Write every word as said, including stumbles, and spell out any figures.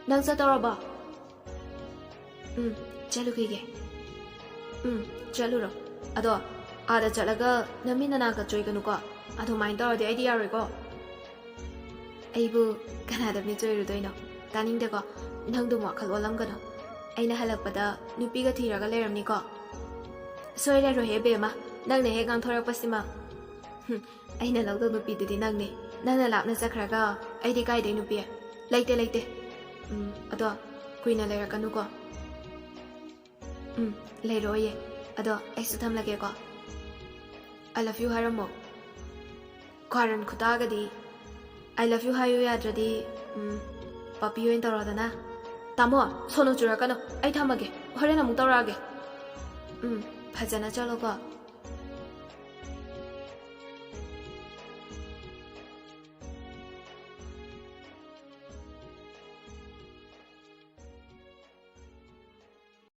ꯅꯪ ꯆꯠꯇꯧꯔꯕꯣ? ꯎꯝ, ꯆꯠꯂꯨꯈꯤꯒꯦ꯫ ꯎꯝ, ꯆꯠꯂꯨꯔꯣ꯫ ꯑꯗꯣ ꯑꯥꯗ ꯆꯠꯂꯒ ꯅꯃꯤꯠ ꯅꯅꯥꯒ ꯆꯣꯏꯒꯅꯨꯀꯣ꯫ ꯑꯗꯨꯃꯥꯏꯅ ꯇꯧꯔꯗꯤ ꯑꯩꯗꯤ ꯌꯥꯔꯣꯏꯀꯣ꯫ ꯑꯩꯕꯨ ꯀꯅꯥꯗ ꯃꯤꯠ ꯆꯣꯏꯔꯨꯗꯣꯏꯅꯣ? ꯇꯥꯅꯤꯡꯗꯦꯀꯣ꯫ ꯅꯪꯗꯨꯝ ꯋꯥꯈꯜ ꯑꯣꯜꯂꯝꯒꯅꯨ꯫ ꯑꯩꯅ ꯍꯜꯂꯛꯄꯗ ꯅꯨꯄꯤꯒ ꯊꯤꯔꯒ ꯂꯩꯔꯝꯅꯤꯀꯣ꯫ ꯁꯣꯏꯔꯔꯣꯏꯍꯦ ꯕꯦꯝꯃ, ꯅꯪꯅ ꯍꯦꯛ ꯉꯥꯡꯊꯣꯔꯛꯄꯁꯤꯃ꯫ ꯍꯨꯝ, ꯑꯩꯅ ꯂꯧꯗꯧ ꯅꯨꯄꯤꯗꯨꯗꯤ ꯅꯪꯅꯦ꯫ ꯅꯪꯅ ꯂꯥꯞꯅ ꯆꯠꯈ꯭ꯔꯒ ꯑꯩꯗꯤ ꯀꯥꯏꯗꯩ ꯅꯨꯄꯤ? ꯂꯩꯇꯦ, ꯂꯩꯇꯦ꯫ ꯎꯝ, ꯑꯗꯣ ꯀꯨꯏꯅ ꯂꯩꯔꯛꯀꯅꯨꯀꯣ꯫ ꯎꯝ, ꯂꯩꯔꯛꯑꯣꯏꯌꯦ꯫ ꯑꯗꯣ ꯑꯩꯁꯨ ꯊꯝꯂꯒꯦꯀꯣ꯫ I love you ꯍꯥꯏꯔꯝꯃꯣ꯫ ꯀꯥꯔꯟ ꯈꯨꯇꯥꯒꯗꯤ꯫ I love you ꯍꯥꯏꯌꯨ ꯌꯥꯗ꯭ꯔꯗꯤ, ꯎꯝ, ꯄꯄꯤ ꯑꯣꯏꯅ ꯇꯧꯔꯣꯗꯅ꯫ ꯇꯥꯃꯣ, ꯁꯣꯅꯣ ꯆꯨꯔꯛꯀꯅꯨ꯫ ꯑꯩ ꯊꯝꯃꯒꯦ꯫ ꯍꯣꯔꯦꯟ ꯑꯃꯨꯛ ꯇꯧꯔꯛꯑꯒꯦ꯫ ꯎꯝ, ꯐꯖꯅ ꯆꯠꯂꯣꯀꯣ꯫